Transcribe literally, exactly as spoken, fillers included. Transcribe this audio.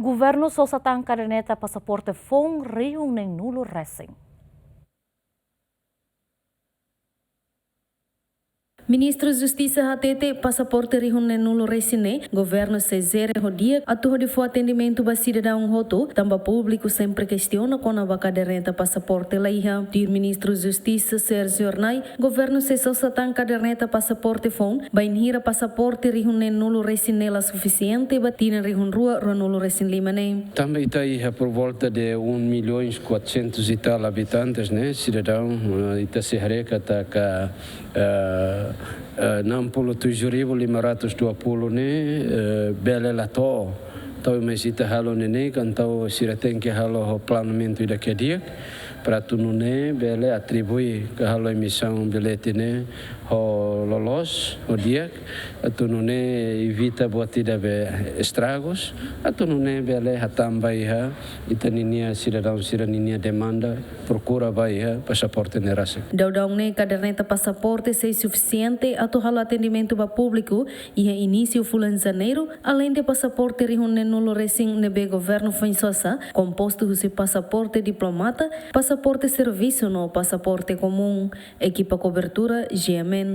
Governu sosa tan kaderneta pasaporte foun rihun neen-nulu resin. Ministru Justisa hatete pasaporte rihun neen-nulu resin ne'e, governu sei jere ho di'ak atu hodi fó atendimentu ba sidadaun hotu, tanba públiku sempre kestiona kona-ba kaderneta pasaporte la iha. Tuir Ministru Justisa Sérgio Arnay, governu sei sosa tan kaderneta pasaporte foun, bainhira pasaporte rihun neen-nulu resin ne'e la sufisiente ba tinan rihun rua ruanulu resin lima ne'e. Tanba ita iha por volta de um milhões quatrocentos e tal habitantes, ne'e, sidadaun, eh, ita sei haree katak, eh, eh, enam puluh tujuh ribu lima ratus dua puluh ne'e, eh, bele la to'o. Entaun, mais ita halo ne'e ne'e, entaun sira tenke halo ho planeamentu ida ke di'ak, para atu nune'e bele atribui ka halo emisaun bilhete ne'e ho loloos, ho di'ak, atu nune'e evita buat ida be estragus, atu nune'e bele hatán ba iha ita ninia sidadaun sira ninia demanda, prokura ba iha pasaporte ne'e rasik. Daudaun ne'e kaderneta pasaporte sei sufisiente atu halo atendimentu ba públiku iha inísiu fulan Janeiru, aleinde pasaporte rihun neen-nulu resin ne'ebé governu foin sosa, kompostu husi pasaporte diplomata, pasaporte servisu no pasaporte komún. Ekipa kobertura, G M N.